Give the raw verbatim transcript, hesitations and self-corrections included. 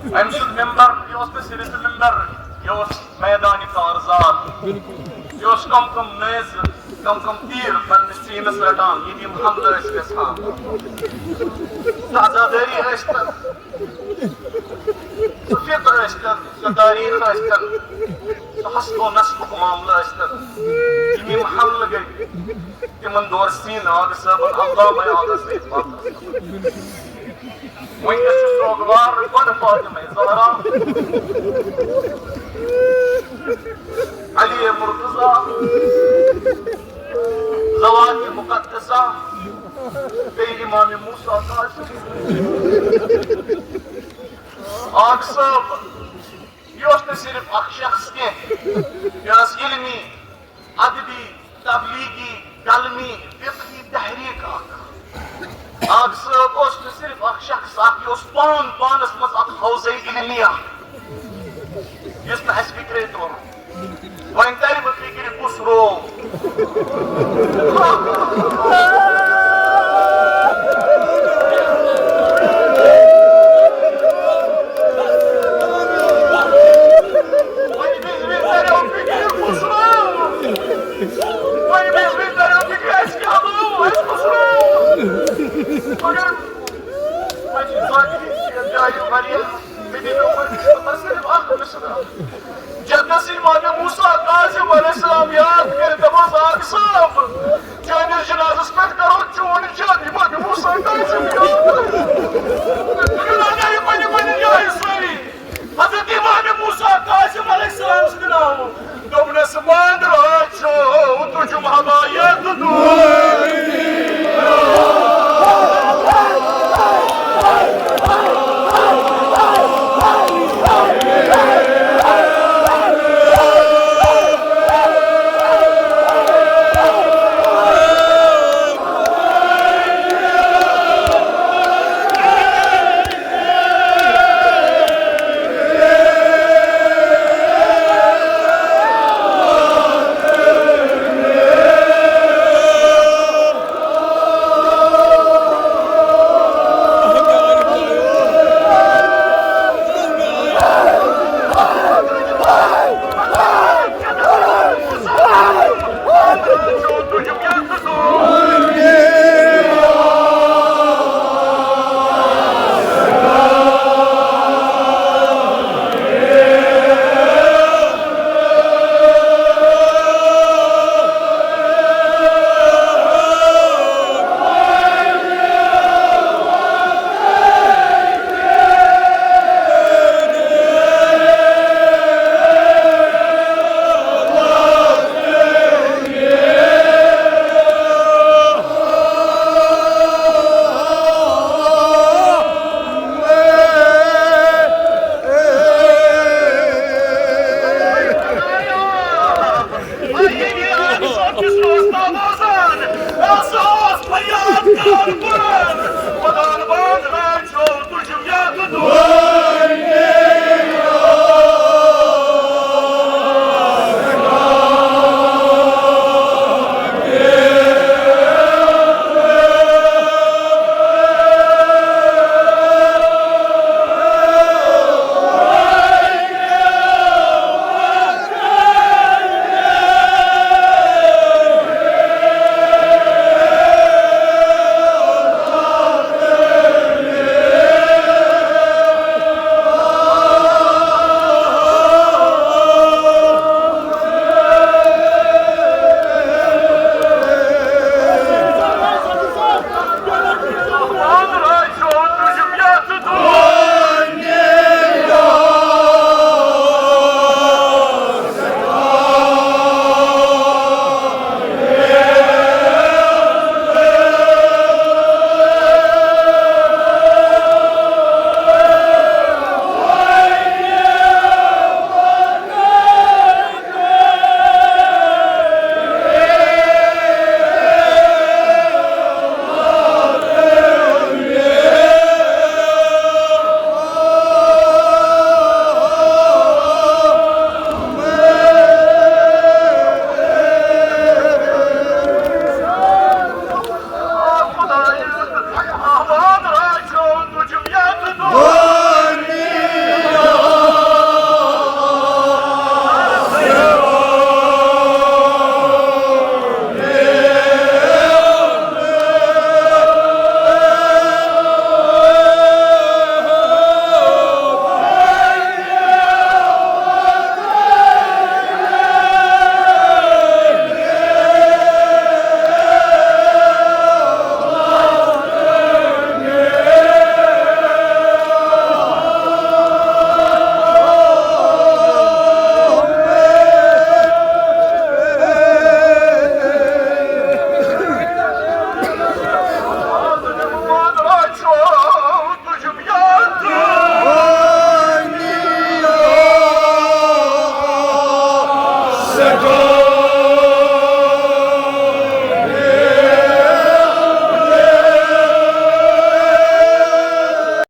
أمۍ سُنٛد ممبر، یہِ اوس نہٕ صرف ممبر، یہِ اوس میدانِ کارزار۔ یہِ اوس کم کم نیزٕ، کم کم تیٖر پننِس سیٖنس رٹان، ییٚتہِ یِم حملہٕ ٲسۍ گژھان۔ سُہ عزادٲری ٲسۍتن، سُہ فِکر ٲسۍتن، سُہ تٲریٖخ ٲسۍتن، سُہ حسب و نسبُک معاملہٕ ٲسۍتن، یِم یِم حملہٕ گٔے، تِمن دورٕ سیٖنہٕ آغہٕ صٲبن علامہ آغس سۭتۍ واپس۔ وٕنکیٚس چھُ سوگوار گۄڈٕ فاطمہ زہرا، علی مرتضی، ذوات مقدسہ، بیٚیہِ امام موسیٰ کاظم۔ آغہٕ صٲب، یہِ اوس نہٕ صرف اکھ شخص کینٛہہ، یہِ ٲس علمی، ادبی، تبلیغی، قلمی، فقہی تحریک اکھ۔ آغہٕ صٲب اوس نہٕ صرف اکھ شخص اکھ، یہِ اوس پان پانس منٛز اکھ حوزے علمی اکھ، یُس نہٕ اسہِ فکرے توٚر۔ وۄنۍ ترِ وۄنۍ فکرِ کُس رو۔ وۄنۍ بِجلی ترِ فکرِ کُس رو۔ وۄنۍ بِجلی ترِ فکرِ اَسہِ کیٛاہ گوٚو، اَسہِ کُس رو۔ مگر وۄنۍ چھِ باقٕے چیٖز جایہِ واریاہ۔ مےٚ دِیِو وۄنۍ صرف اکھ مِثال۔ جدس امام موسیٰ کاظم علیہ السلام یاد کٔرِتھ دوٚپُس، آغہٕ صٲب، چٲنِس جنازس پٮ۪ٹھ کرو چون جد امام موسیٰ کاظم یاد۔